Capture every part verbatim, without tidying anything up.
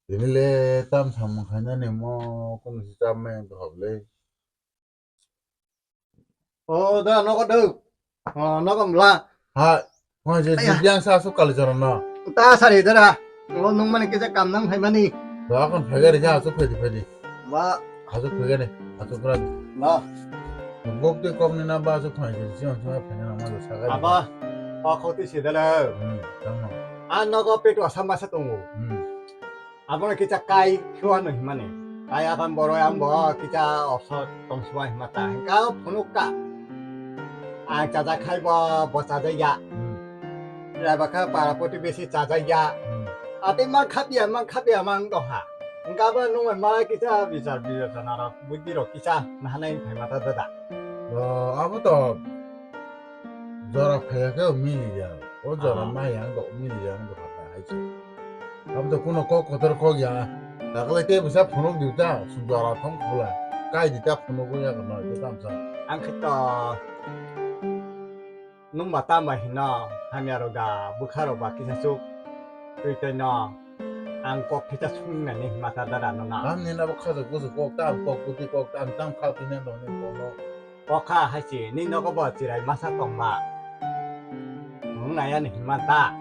Tini le tam samung khainani mo kung si cham mai ang dohab le. O da nogo do. O nogo mla. Ha. Mo je Aya. Yang sa su kali choro no. Ta sari dara. O nung mani kisa kam nang phaimani. Do akon phaiga ri ja su phaidi phaidi. Ba. Asuk phaiga ni. Asuk pura. Ba. Gok te kok ni na ba asuk phai je si on chuma phaina na ma sa ga. Aba. O khoti si dala. Hmm. Tamo. A nogo petu asam masa tongo. Hmm. Abono kisa kai khiwano himani. Kai akan boroi ang bo kisa opso tongsuma himata. Hingka phunukka. Ang chaja khai bo, bo chaja ya. Hmm. Laiba kha para poti besi chaja ya. Hmm. Ate mang khapia, mang khapia mang doha. Hingka bo nung ma kisa bichar bichar nara budi ro kisa nahanai phai mata dada. Do, abo to jora phaiya khe mili ya. O jora Ah. Mai yang do mili yang do kha hai se. Abo to kuno kok kotor kok ya. Takle te bisa phunuk di ta, sujara thong khula. Kai di ta phunuk ya kono, ke tam sa. Ang khe to nung ba tam ba hino, hamya ro ga, bwkha ro ba kisa chuk. Twi twi no, ang kok kisa sung na ni mata dara no na. Tam ni na bwkha chuk busu kok tam, kok kuti kok tam, tam kha tini no ni kono. Kokha hai se, ni nogo bo chirai masa tongba. Nwng naya ni himma ta.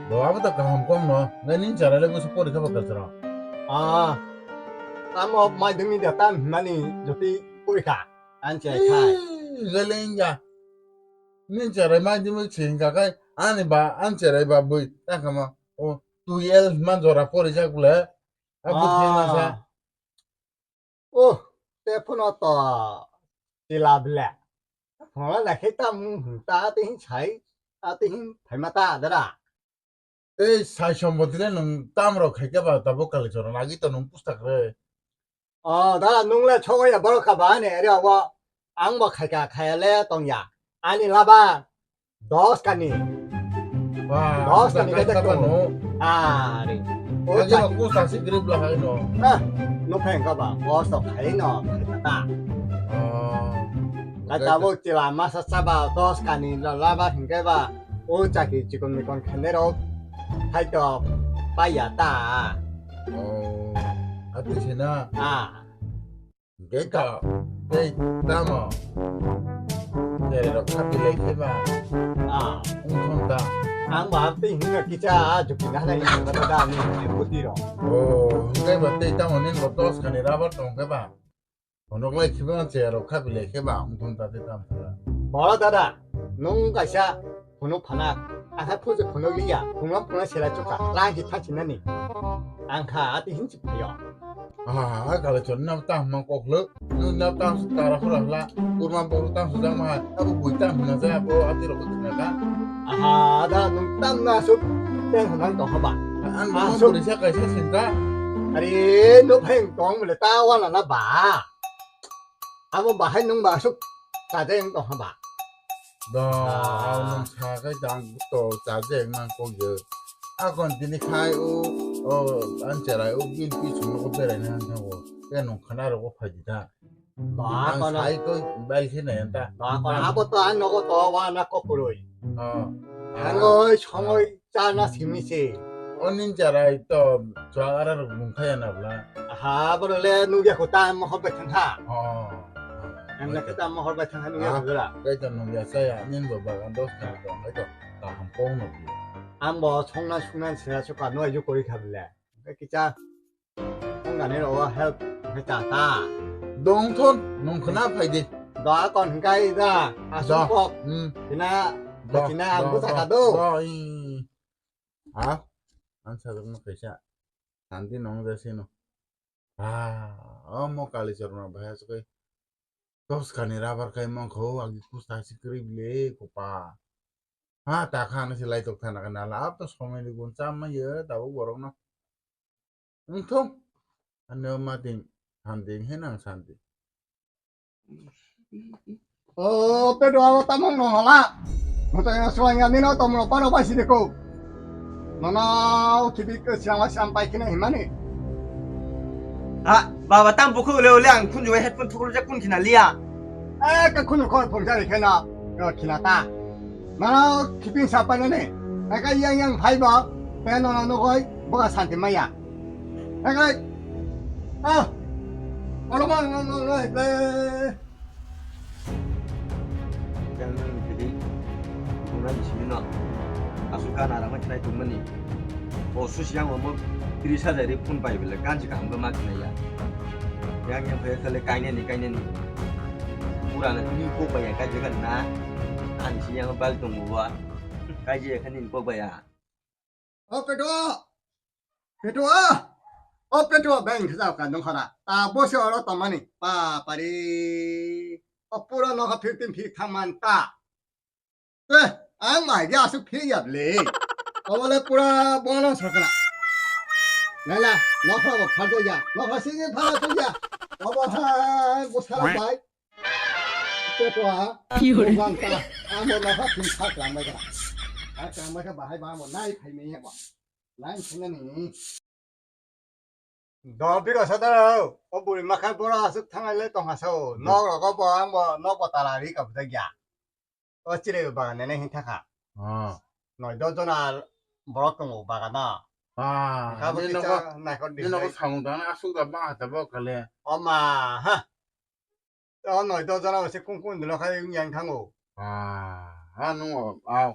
Do abo to kaham kom no. Ngai nin chara le busu pori kha bakal chara. Ah. Tamo mai dumi da tam himani joti pori kha. An chai khai. Ih, ngai le inga. Nin chara mai dumi chinga kai. Ani ba, an chara ba bui. Ta kama. O, tu el man jora pori jak le. Abu Ah. Masa. Oh, te phuno to tila ble. Phuno la khe tam ta te hin sai, ta te hin phaima ta dara. Tei sai somboti le nwng tam rok khai khe ba tabuk kali choro nagi to nwng pustak re. Oh, dara nwng le chogo ya borok ka ba ne re obo. Ang bo khai ka khai le tong ya. Ani laba dos kani. Wah, dos kani kata kata ko. No. Ari. O lagi chak. Aku sasi grip lah hai no. Ah, no pheng ka ba. Dos to khai no, khai kata. Oh. Kata bo chila masa saba dos kani la laba hingke ba. O chaki chikon mikon khende ro. Hai to paya ta. Oh. Ati sina. Ah. Hingke ka, tei tamo? Tere rok kha bilai khe ba. Ah. Wngthon ta. Ang ba tei hingka kisa juki na nai hingka ta da ni hingka kuti rok. Oh, hingke ba tei tamo nin bo dos kani rabar tong khe ba. Onok lai khiba che rok kha bilai khe ba wngthon ta tei tamo. Boro dada, nung kaisa Phunuk phanak, ang hai phuju phunuk liya, phunuk phunuk sela chukha, lang hi thang sinani. Ang kha ati hin si phayo. Ah, kala chon nam tang mang kok le, nu nam tang su tara khura hla, kurma boru tang su jang ma, abu bui tang hina ja, bo ati rok khna ka. Aha, da nung tam na su, teng hna tong haba. An Ah, mo su- buri sa kaisa sin ka. Ari, no pheng tong le ta wala na ba. Abo bahai nung ba asuk chajai wng tong haba. Do, Ah. Ang nung sa kai tang to chajai wng nang kok je. Akon tini khai o, o, an cherai o bil pi sung ko berai na han thango. Ke nung khana ro ko phai di ta. Ba Ang kono. Sai ko bai khe na yan ta. Ba kono abo to ang nogo to wa na ko kuroi. Ah. Ang oi songoi. Chana simi se. O nin charai to chwng ara rok mung khaya na bla. Ha, boro le nugya ko ta mohor bai thang ha. Oh. Ang na kita mohor bai thang ha nugya ko bla. Kai to nugya saya nin bo bagan dos kha to, kai to kaham pong no bi. Ang bo songna sungna sira suka no ayu kori kha bla. Kai kicha Wng gani ro help hwnkhe cha ta. Dong thon, nung khna phai di. Do akon hwnkhe da, aswk kok. Hmm. Khna, do, khna ang do, bwsa do, ka do. Do, i. Ha? Ang sajak no kaisa. Santi nong ja sino. Ah, omo kali chorma bahai aswk. Tos kani rabar kai mangkho, agi kusta si krib le kopa. Ha, ta kha na si lai tok thana kana la, ap to somai ni gun cham ma ye, tabuk borok no. Wngthung. Ano mating hamting he nang santi. O, pedo abo tamang no hala. Moto yang suang ya nino tomo paro bai sini ko. Nono khibi ke siang la sampai kini himani. Ha, baba tam buku ule ule ang kunju headphone thukul je kun kina liya. Eh, ke kunu kor phung jari kena. Yo kina ta. Nono khiping sapa nene. Aka yang yang phai ba. Pe nono nogoi boga santi maya. Hai, hai. Ah. Olo ma, ma, ma, ma, ma. Yang nang jadi, bulan sini no. Asuka nara ma khnai tungmani. O susi yang omo tris hajar ri phone pai bele ganji kaham ma khnai ya. Yang yang phai khale kainani, kainani. Pura na ni kok bai ya kaji kan na. Ani si yang bal tungwa. Kaji ya khanin kok bai ya. O Petro! Petro! O Petro, beng khe jao ka nung khara. Ta bo se oro tongmani. Pa pari. O pura nokha phir tin phir thangman ta. Eh, ang mai dia asuk phir ya le. Obo le pura bono sokra. Nala, nokha bo khar ya. Nokha sini phara ya. Obo ha gusara bai. Tei to ha. Ki hore? Bang ta. Amo na ha thum kha klang bai kha. Ha klang bai kha bahai ba amo nai phai mei ya ba. Nai phai na ni. Do biro sa da. O buri ma kha bora asuk thangai le tong ha sao. Nok rok bo ang bo nok bo tala ri ka bda ya. O chire bagan ne hin thakha. Ah. Noi do jona borok tongo bagana. Ah, kabo ni kisa nogo, naikor di ni nogo hai. Samung dana asuk da bang hata bo kale. O ma, ha. O noi do jona se kung kung dilo khai yang thango. Ah, ha nung o, au.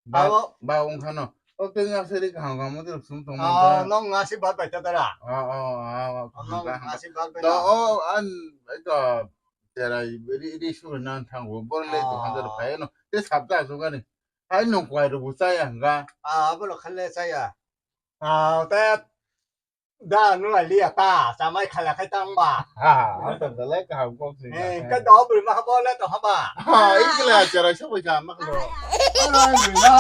Ba, abo ba ung khano. O te nga seri kaham kaham mo sum tong ah, man. Nong nga si bat bai ta dara. Ah, oh, ah, oh, nong nga si bat bai. Do, o, an, ito, Cherai ri, ri suri nan thango, bor le to hanjar phai no. Te sabta asugani. Hai nong kwai rw chaya hwnga. Ah, abo lo khalle chaya. Ah, te da nu lai liya ta, chamai khala khai tang ba. Ha, ha, to da lai kaham kok si. Eh, ka do bri ma bo le to haba. Ha, ikla cherai sabai ka mak lo. Ai, bri ma.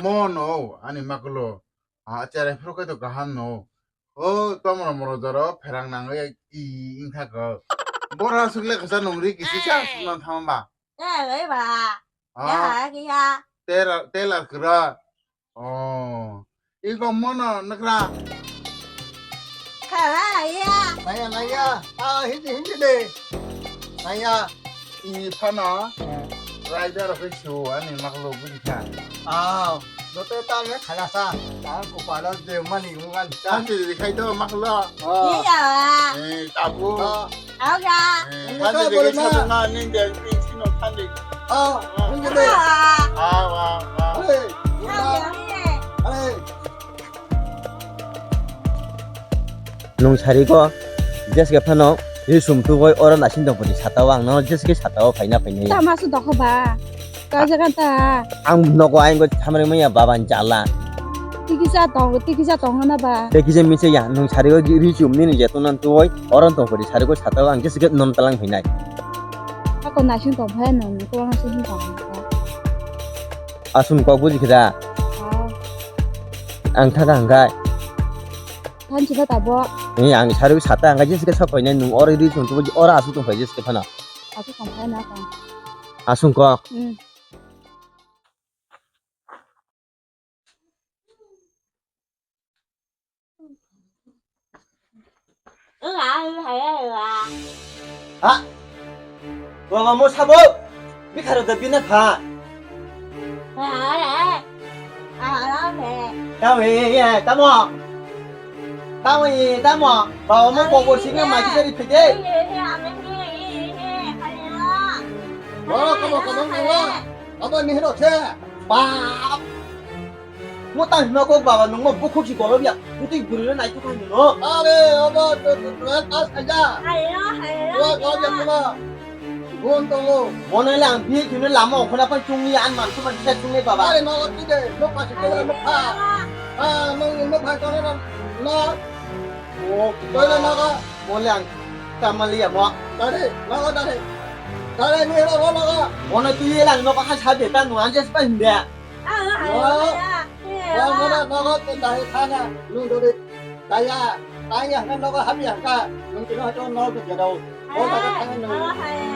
Mo no, ani mak lo. Ah, cherai phuru kai to kaham no. O, tomro moro jaro pherang nangwi i wngkha kho. Bora sukle kasa nungri kisi sa sukna thangma ba. Eh, eh, ba. Ah. Ya, ya. Tela, tela kra. Oh. Iko mono nakra. Kala ya. Naya, naya. Ah, hindi, hindi de. Naya. I phano rider rok khe su ani maklo budi kha. Ah, joto ta me khala sa. Ta ko pala de mani ngan ta. Thanti de khai to maklo. Ah. Iya. Eh, tabu. Ah. Au ga. Eh, thanti de khai to na ning de pin sino thanti. Ah, ngi de. Ah, wa, wa. Hey. Au ga. Hey. Nung sari ko, jeske phano, ri sum tuboi oro naising tong pudi sata o ang no jeske sata o phaina phainai. Tama su dokho ba, ka jaga ta. Ang nogo aing go thamri maya baba ni jala. Tiki sa tong, tiki sa tong na ba. Tiki je mi se ya, nung sari ko ri sum ni ni jeto nan tuboi, oro tong pudi sari ko sata o ang jeske non talang phainai. Ako naising tong phai nung, ko ang naising tong. Asum kok buji khida. Ah. Ang thaka hangkai. Thanchi ba tabo. Ni ang sarwi sata ang jis ke sapai nai nung oro ri chung tu oro asu tong pai jis ke phana. Asu tong pai na ka. Asung kok. Hmm. Ha? Baba mo sabo? Bikharo da bina pha. Tamo ye ye tamo. Tamo ye tamo. Baba mo bobor singa magi dari phede. Baba, kamo, kamo, kamo. Abo ni hino se. Bap. Mo tang hino kok baba nung mo bukhuk si golok ya. Mo twi guri le nai tu kan no. Are, abo to to to pas khaja. Hayo, hayo. Wa golok ya kuma. Gon tongo. Mo nai lang bi tu ne lama o khona pan chung ni an man tu man se chung ni baba. Are no ti de, no pas ke no pha. Ah, no no pha to no. No. O, toile nogo. Mole ang tamaliya mo. Tare, nogo tare. Tare ni ro ro nogo. Mono twi lang nogo ha sa de ta no anje spa hinde. Ah, ah, ah, ah. Nogo, nogo to dai khana. Nung dori. Taya, taya kan nogo habi haka. Nung kino to no to jadau. O ta ka no.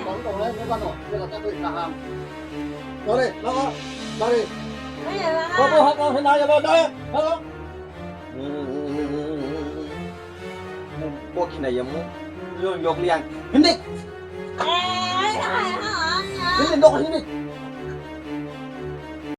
Tong tong le nogo no. Jadau ta ko kaham. Tare, nogo. Tare. Bobo haka hina ya ba dai. Nogo. Mo bo khina ya mo. Yo yok liang. Hindi. Hindi nok hindi.